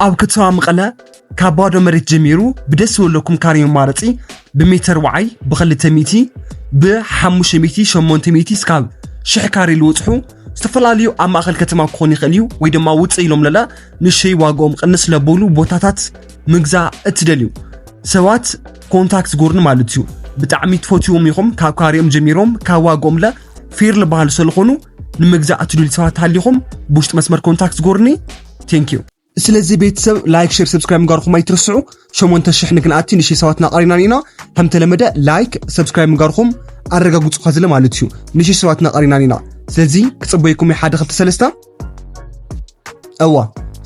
ኣብ ከተማ መቐለ ካብ ባዶ መሬት ጀሚሩ ብደስ ዝበለኩም ካሬ መማረፂ ብሜተር ወዓይ ብክልተ ሚእቲ ብሓሙሽተ ሚእቲ ሸሞንተ ሚእቲ እስካብ ሽሕ ካሬ ልወፅሑ ዝተፈላለዩ ኣብ ማእኸል ከተማ ክኾን ይኽእል እዩ ወይ ድማ ውፅእ ኢሎም ለለ ንሸይ ዋጋኦም ቅንስ ለበሉ ቦታታት ምግዛእ እትደልዩ ሰባት ኮንታክት ጎርኒ ማለት እዩ። ብጣዕሚ ትፈትዎም ኢኹም ካብ ካሬኦም ጀሚሮም ካብ ዋጋኦም ለ ፌር ልበሃሉ ስለኾኑ ንምግዛእ እትደልዩ ሰባት ሃሊኹም ብውሽጢ መስመር ኮንታክት ጎርኒ። Thank you። ስለዚ ቤተሰብ ላይክ ሸር ሰብስክራይብ ምግባርኩም ኣይትርስዑ። ሸሞንተ ሽሕ ንክንኣቲ ንሽይ ሰባት ናቐሪና ኢና። ከም ተለመደ ላይክ ሰብስክራይብ ምግባርኩም ኣረጋግፁ ከዝለ ማለት እዩ። ንሽይ ሰባት ናቐሪና ኢና። ስለዚ ክፅበይኩም ሓደ ክልተ ሰለስተ እዋ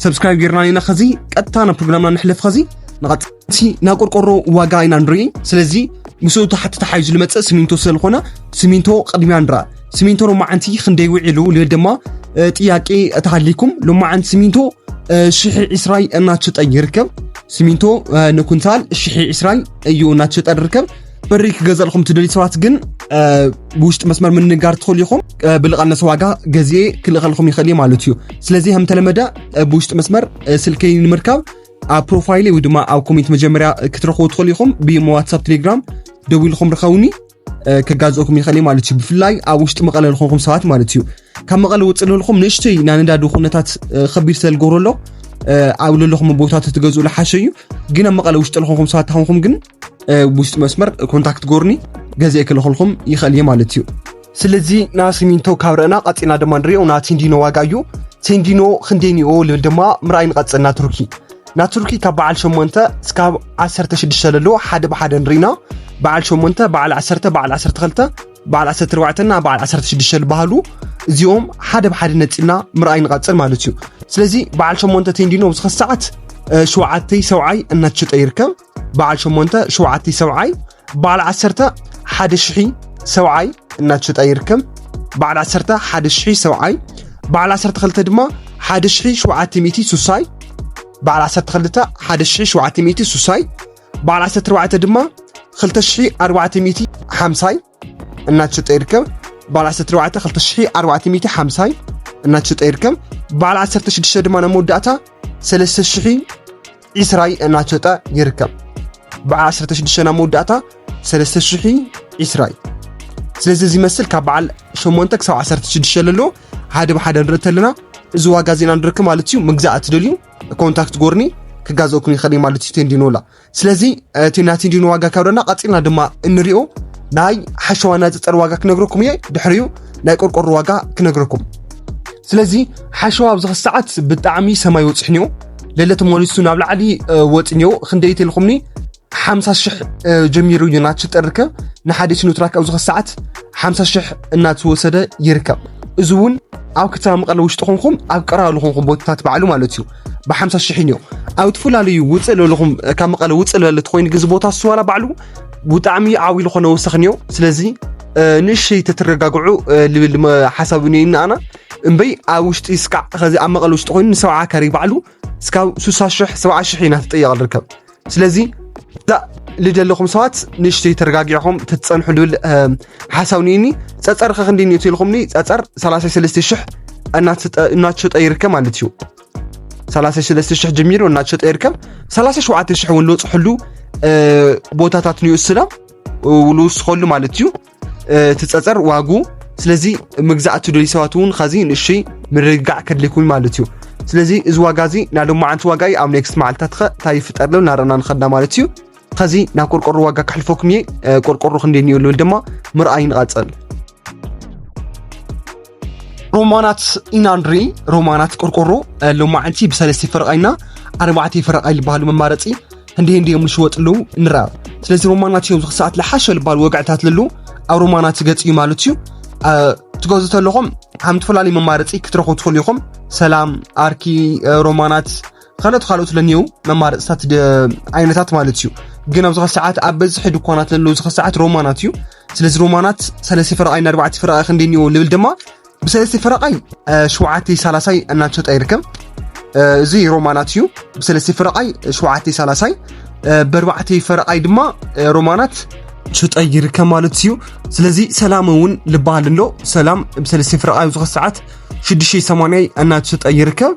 ሰብስክራይብ ጌርና ኢና። ከዚ ቀጥታ ናብ ፕሮግራምና ንሕለፍ። ከዚ ንቐጥሲ ናብ ቆርቆሮ ዋጋ ኢና ንርኢ። ስለዚ ምስኡ ተሓቲ ተሓይዙ ዝመፀ ሲሚንቶ ስለዝኾነ ሲሚንቶ ቅድሚያ ንርኣ። ሲሚንቶ ሎማዓንቲ ክንደይ ውዒሉ ልብል ድማ ጥያቄ ተሃሊኩም። ሎማዓንቲ ሲሚንቶ ሽሕ ዕስራይ እናተሸጠ ይርከብ። ሲሚንቶ ንኩንታል ሽሕ ዕስራይ እዩ እናተሸጠ ይርከብ። በሪ ክገዛልኩም ትደልዩ ሰባት ግን ብውሽጢ መስመር ምንጋር ትኽእሉ ኢኹም። ብልቐነሰ ዋጋ ገዚኤ ክልእኸልኩም ይኽእል እየ ማለት እዩ። ስለዚ ከም ተለመደ ብውሽጢ መስመር ስልከይ ንምርካብ ኣብ ፕሮፋይለይ ወይ ድማ ኣብ ኮሜንት መጀመርያ ክትረኽቡ ትኽእሉ ኢኹም። ብኢሞ፣ ዋትሳፕ፣ ቴሌግራም ደዊልኩም ርኸውኒ። ከጋዝኦኩም ይኽእል ማለት እዩ። ብፍላይ ኣብ ውሽጢ መቐለ ዝኾንኩም ሰባት ማለት እዩ። ካብ መቐለ ውፅእ ለልኹም ንእሽተይ ናይ ነዳዲ ኩነታት ከቢድ ስለዝገብሮ ኣሎ። ኣብ ለለኹም ቦታ ትገዝኡ ዝሓሸ እዩ። ግን ኣብ መቐለ ውሽጢ ለኾንኩም ሰባት ተኾንኩም ግን ውሽጢ መስመር ኮንታክት ጎርኒ ገዚኤ ክልኽልኩም ይኽእል እየ ማለት እዩ። ስለዚ ናብ ሲሚንቶ ካብ ረእና ቀፂና ድማ ንሪኦ ናብ ቴንዲኖ ዋጋ እዩ። ቴንዲኖ ክንደይ ኒኦ ልብል ድማ ምርኣይ ንቐፅል ናብ ቱርኪ። ናብ ቱርኪ ካብ በዓል ሸሞንተ እስካብ ዓሰርተ ሽዱሽተ ለሎ ሓደ ብሓደ ንርኢና። በዓል ሸሞንተ፣ በዓል ዓሰርተ፣ በዓል ዓሰርተ ክልተ፣ በዓል ዓሰርተ ኣርባዕተ እና በዓል ዓሰርተ ሽዱሽተ ዝበሃሉ እዚኦም ሓደ ብሓደ ነፂልና ምርኣይ ንቐፅል ማለት እዩ። ስለዚ በዓል ሸሞንተ ቴንዲኖ ኣብዚ ኸዚ ሰዓት ሸውዓተ ሰብዓይ እናተሸጠ ይርከብ። በዓል ሸሞንተ ሸውዓተ ሰብዓይ፣ በዓል ዓሰርተ ሓደ ሽሕ ሰብዓይ እናተሸጠ ይርከብ። በዓል ዓሰርተ ሓደ ሽሕ ሰብዓይ፣ በዓል ዓሰርተ ክልተ ድማ ሓደ ሽሕ ሸውዓተ ሚእቲ ሱሳይ፣ በዓል ዓሰርተ ክልተ ሓደ ሽሕ ሸውዓተ ሚእቲ ሱሳይ፣ በዓል ዓሰርተ ኣርባዕተ ድማ ክልተ ሽሕ ኣርባዕተ ሚእቲ ሓምሳይ እናተሸጠ ይርከብ። በዓል ዓሰርተ ኣርባዕተ ክልተ ሽሕ ኣርባዕተ ሚእቲ ሓምሳይ እናተሸጠ ይርከብ። በዓል ዓሰርተ ሽዱሽተ ድማ ናብ መወዳእታ ሰለስተ ሽሕ ዕስራይ እናተሸጠ ይርከብ። በዓል ዓሰርተ ሽዱሽተ ናብ መወዳእታ ሰለስተ ሽሕ ዕስራይ። ስለዚ እዚ ይመስል ካብ በዓል ሸሞንተ ክሳብ ዓሰርተ ሽዱሽተ ለሎ ሓደ ብሓደ ንርኢ ተለና እዚ ዋጋ ዜና ንርክብ ማለት እዩ። ምግዛእ እትደልዩ ኮንታክት ጎርኒ ክጋዘእኩም ይኽእል ማለት እዩ። ቴንዲኖላ ስለዚ እቲ ናይ ቴንዲኖ ዋጋ ካብ ደና ቀፂልና ድማ እንሪኦ ናይ ሓሸዋ ናይ ፀፀር ዋጋ ክነግረኩም እየ። ድሕሪኡ ናይ ቆርቆሮ ዋጋ ክነግረኩም። ስለዚ ሓሸዋ ኣብዚ ኸዚ ሰዓት ብጣዕሚ ሰማይ ወፅሕኒዮ። ለለ ተመሊሱ ናብ ላዕሊ ወፅኒዮ። ክንደይ ተልኩምኒ ሓምሳ ሽሕ ጀሚሩ እዩ እናተሸጠ ይርከብ። ንሓደ ሲኖትራክ ኣብዚ ኸዚ ሰዓት ሓምሳ ሽሕ እናተወሰደ ይርከብ። እዚ እውን ኣብ ከተማ መቐለ ውሽጢ ኾንኩም ኣብ ቀራሉ ኾንኩም ቦታታት ባዕሉ ማለት እዩ። ብሓምሳ ሽሕ እዩ ኣብ ዝተፈላለዩ ውፅእ ለለኹም ካብ መቐለ ውፅእ ለለ ተኾይኑ ግን እዚ ቦታ ስዋላ ባዕሉ ብጣዕሚ ዓብዩ ዝኾነ ወሰኽንዮ። ስለዚ ንእሽተይ ተተረጋግዑ ልብል ሓሳብ እኒና ኣና እምበይ ኣብ ውሽጢ ስካዕ ኸዚ ኣብ መቐለ ውሽጢ ኮይኑ ንሰብዓ ካሬ ባዕሉ እስካብ ሱሳ ሽሕ ሰብዓ ሽሕ ኢና ትጠየቕ ዝርከብ። ስለዚ እዛ ልደለኹም ሰባት ንእሽተይ ተረጋጊዕኹም ትትፀንሑ ልብል ሓሳብ ንእኒ። ፀፀር ኸ ክንደይ ንእቲ ኢልኹምኒ? ፀፀር ሰላሳ ሰለስተ ሽሕ እናተሸጠ ይርከብ ማለት እዩ። ሰላሳ ሰለስተ ሽሕ ጀሚሩ እናተሸጠ ይርከብ። ሰላሳ ሸውዓተ ሽሕ እውን ልወፅሕሉ ቦታታት ንዩ ስለ ልውስኸሉ ማለት እዩ። እቲ ፀፀር ዋጉ። ስለዚ ምግዛእ እትደልዩ ሰባት እውን ኸዚ ንእሽይ ምርግጋዕ ከድልኩም ማለት እዩ። ስለዚ እዚ ዋጋ እዚ ናይ ሎማዓንቲ ዋጋ እዩ። ኣብ ኔክስት መዓልታት ኸ እንታይ ይፍጠር ለው እናረእና ንኸዳ ማለት እዩ። ኸዚ ናብ ቆርቆሮ ዋጋ ከሕልፈኩም እየ። ቆርቆሮ ክንደይ እኒኦ ልብል ድማ ምርኣይ ንቐፅል። ሮማናት ኢና ንርኢ። ሮማናት ቆርቆሮ ሎማዓንቲ ብሰለስተ ፈረቓይና ኣርባዕተ ፈረቓይ ዝበሃሉ መማረፂ ህንዲ ህንዲ እዮም ዝሽወጥ ኣለዉ ንረኣ። ስለዚ ሮማናት እዮም ዝኽሰኣት ለሓሸ ልባል ወግዕታት ለሉ ኣብ ሮማናት ገጽ እዩ ማለት እዩ። ትገዙ ተለኹም ሓም ትፈላለዩ መማረፂ ክትረኹ ትኽእሉ ኢኹም። ሰላም፣ ኣርኪ፣ ሮማናት፣ ካልኦት ካልኦት ለኒው መማረፅታት ዓይነታት ማለት እዩ። ግን ኣብዚ ኸሰዓት ኣብ በዝሒ ድኳናት ለሉ እዚ ኸሰዓት ሮማናት እዩ። ስለዚ ሮማናት ሰለስተ ፍረቓይ እና ኣርባዕተ ፍረቓይ ክንደይ እኒኦ ልብል ድማ ብሰለስተ ፈረቓይ ሸውዓተ ሰላሳይ እናተሸጠ ይርከብ። እዚ ሮማናት እዩ። ብሰለስተ ፈረቓይ ሸውዓተ ሰላሳይ፣ በርባዕተ ፈረቓይ ድማ ሮማናት ሽጠ ይርከብ ማለት እዩ። ስለዚ ሰላም እውን ልበሃል ኣሎ። ሰላም ብሰለስተ ፈረቓይ ኣብዚ ሰዓት ሽዱሽተ ሰማንያይ እናተሸጠ ይርከብ።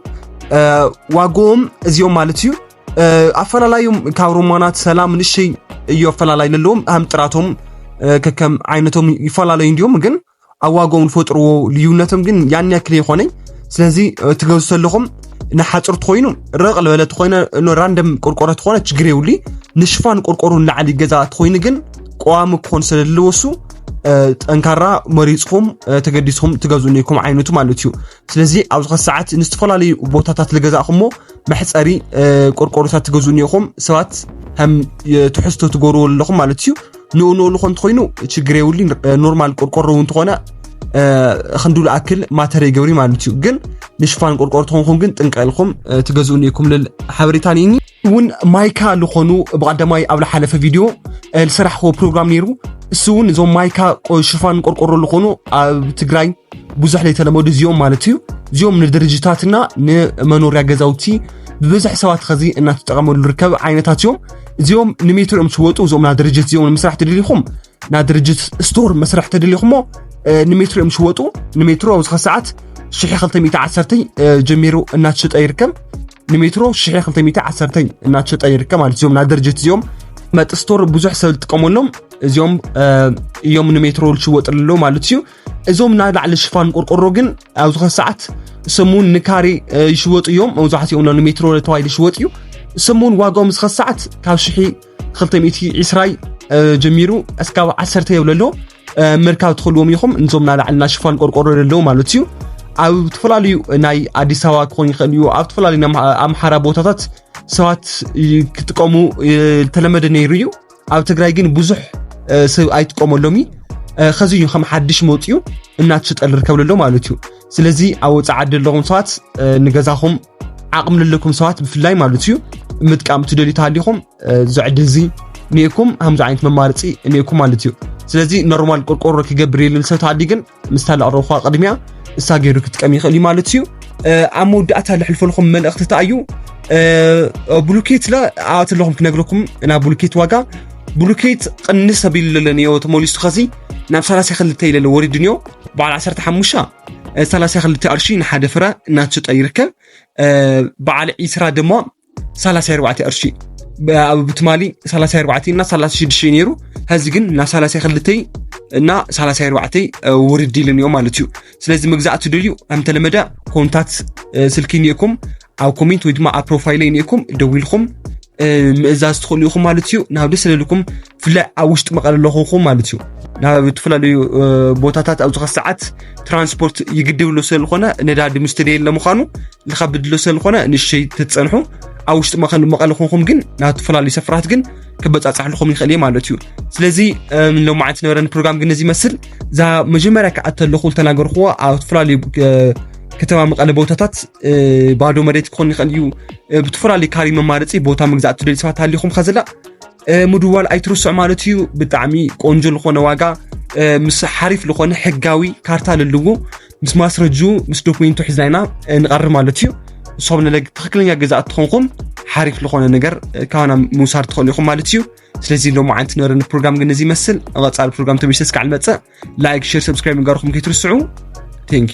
ዋጎም እዚኦም ማለት እዩ ኣፈላላዮም ካብ ሮማናት ሰላም ንሸይ እዩ ኣፈላላይ ለለዎም ሃም ጥራቶም ከከም ዓይነቶም ይፈላለዩ እንዲዮም ግን ኣብ ዋጋኦም ዝፈጥርዎ ልዩነቶም ግን ያን ያክል ይኾነኝ። ስለዚ ትገዙ ዘለኹም ንሓፅር ትኾይኑ ረቕ ዝበለ ትኾይነ ራንደም ቆርቆሮ ትኾነ ችግር የብሉ። ንሽፋን ቆርቆሮ ንላዕሊ ገዛ ትኾይኑ ግን ቀዋሚ ክኾን ስለለዎ እሱ ጠንካራ መሪፅኹም ተገዲስኹም ትገዙ ነይኩም ዓይነቱ ማለት እዩ። ስለዚ ኣብዚ ኸ ሰዓት ንዝተፈላለዩ ቦታታት ልገዛእኹሞ መሕፀሪ ቆርቆሮታት ትገዙ እኒኹም ሰባት ከም ትሕዝቶ ትገብርዎ ኣለኹም ማለት እዩ። ንኡ ንኡ ልኾን ትኾይኑ ችግር የብሉ። ኖርማል ቆርቆሮ እውን ትኾነ ክንዱ ልኣክል ማተር ይገብሪ ማለት እዩ። ግን ንሽፋን ቆርቆሮ ትኾንኩም ግን ጥንቀ ኢልኩም ትገዝኡ እኒኩም ልል ሓበሬታ ንእኒ እውን ማይካ ልኾኑ ብቐዳማይ ኣብ ልሓለፈ ቪድዮ ልሰራሕክዎ ፕሮግራም ነይሩ። እሱ እውን እዞም ማይካ ሽፋን ቆርቆሮ ልኾኑ ኣብ ትግራይ ብዙሕ ለይተለመዱ እዚኦም ማለት እዩ። እዚኦም ንድርጅታትና ንመኖርያ ገዛውቲ ብብዝሕ ሰባት ኸዚ እናተጠቐመሉ ርከብ ዓይነታት እዮም። እዚኦም ንሜትሮ እዮም ዝሽወጡ። እዚኦም ናብ ድርጅት እዚኦም ንምስራሕ ተደሊኹም ናብ ድርጅት ስቶር መስራሕ ተደሊኹሞ ንሜትሮ እዮም ዝሽወጡ። ንሜትሮ ኣብዚ ኸ ሰዓት ሽሕ ክልተ ሚእቲ ዓሰርተ ጀሚሩ እናተሸጠ ይርከብ። ንሜትሮ ሽሕ ክልተ ሚእቲ ዓሰርተ እናተሸጠ ይርከብ ማለት እዮም። ናብ ድርጅት እዚኦም መጥ ስቶር ብዙሕ ሰብ ዝጥቀመሎም እዚኦም እዮም ንሜትሮ ዝሽወጡ ኣለዉ ማለት እዩ። እዞም ናይ ላዕሊ ሽፋን ቆርቆሮ ግን ኣብዚ ኸ ሰዓት ሰሙን ንካሬ ይሽወጡ እዮም። መብዛሕትኦም ንሜትሮ ተባሂሉ ይሽወጥ እዩ። ሰሙን ዋጋኦም እዚ ኸ ሰዓት ካብ ሽሕ ክልተ ሚእቲ ዕስራ ጀሚሩ እስካብ ዓሰርተ የብለሎ ምርካብ ትኽእልዎም ኢኹም። እንዞም ናይ ላዕልና ሽፋን ቆርቆሮ ዘለዉ ማለት እዩ። ኣብ ዝተፈላለዩ ናይ ኣዲስ ኣበባ ክኾን ይኽእል እዩ። ኣብ ዝተፈላለዩ ናይ ኣምሓራ ቦታታት ሰባት ክጥቀሙ ተለመደ ነይሩ እዩ። ኣብ ትግራይ ግን ብዙሕ ሰብ ኣይጥቀመሎም እዩ። ኸዚ እዩ ከም ሓድሽ መፅኡ እናትሽጠ ዝርከብ ዘሎ ማለት እዩ። ስለዚ ኣብ ወፃኢ ዓዲ ዘለኹም ሰባት ንገዛኹም ዓቕሚ ዘለኩም ሰባት ብፍላይ ማለት እዩ ምጥቃም ትደልዩ ተሃሊኹም እዚ ዕድል እዚ እኒኤኩም ከምዚ ዓይነት መማረፂ እኒኤኩም ማለት እዩ። ስለዚ ኖርማል ቆርቆሮ ክገብር የለን ሰብ ተሃሊ ግን ምስታ ላቕረብኳ ቅድሚያ እሳ ገይሩ ክጥቀም ይኽእል እዩ ማለት እዩ። ኣብ መወዳእታ ልሕልፈልኩም መልእኽቲ እንታይ እዩ? ብሉኬት ለ ኣት ኣለኹም ክነግረኩም እና ብሉኬት ዋጋ ብሉኬት ቅንስ ኣቢሉ ለለንዮ ተመሊሱ ኸዚ ናብ ሰላሳ ክልተ ኢለለ ወሪድንዮ በዓል ዓሰርተ ሓሙሽተ ሰላሳ ክልተ ቅርሺ ንሓደ ፍረ እናተሸጠ ይርከብ። በዓል ዒስራ ድማ ሰላሳ ኣርባዕተ ቅርሺ ኣብ ብትማሊ ሰላሳ ኣርባዕተ እና ሰላሳ ሽዱሽተ ነይሩ። ሀዚ ግን ናብ ሰላሳ ክልተ እና ሰላሳ ኣርባዕተ ውርድ ኢሉ ነዮ ማለት እዩ። ስለዚ መግዛእቲ ደልዩ ከም ተለመደ ኮንታት ስልኪ እኒኤኩም ኣብ ኮሜንት ወይ ድማ ኣብ ፕሮፋይል እኒኤኩም ደዊልኩም ምእዛዝ ትኽእሉ ኢኹም ማለት እዩ። ናብ ደስ ለልኩም ብፍላይ ኣብ ውሽጢ መቐለ ኣለኹኹም ማለት እዩ ናብ ዝተፈላለዩ ቦታታት ኣብዚ ኸ ሰዓት ትራንስፖርት ይግድብ ኣሎ ስለዝኾነ ነዳዲ ምስ ተደየለ ምዃኑ ዝኸብድ ኣሎ ስለዝኾነ ንእሽተይ ትፀንሑ ኣብ ውሽጢ መቐለ ኮንኩም ግን ናብ ዝተፈላለዩ ሰፍራት ግን ክበፃፃሕልኩም ይኽእል እየ ማለት እዩ። ስለዚ ሎማዓንቲ ነበረኒ ፕሮግራም ግን እዚ ይመስል። እዛ መጀመርያ ክኣተ ኣለኹ ዝተናገርክዎ ኣብ ዝተፈላለዩ ከተማ መቐለ ቦታታት ባዶ መሬት ክኾን ይኽእል እዩ። ብትፈላለዩ ካሪ መማረፂ ቦታ ምግዛእ ትደልዩ ሰባት ሃሊኹም ከዘላ ምድዋል ኣይትርስዑ ማለት እዩ። ብጣዕሚ ቆንጆ ዝኾነ ዋጋ ምስ ሓሪፍ ዝኾነ ሕጋዊ ካርታ ለልዎ ምስ ማስረጁ ምስ ዶኩሜንቱ ሒዝና ኢና ንቐርብ ማለት እዩ። ንስኹም ንለግ ትኽክለኛ ገዛእቲ ትኾንኩም ሓሪፍ ዝኾነ ነገር ካባና ምውሳድ ትኽእሉ ኢኹም ማለት እዩ። ስለዚ ሎማዓንቲ ነበረኒ ፕሮግራም ግን እዚ ይመስል። ኣብ ቀፃሊ ፕሮግራም ተመልሰ እስካዕ ልመፅእ ላይክ ሼር ሰብስክራይብ ምግባርኩም ከይትርስዑ። Thank you።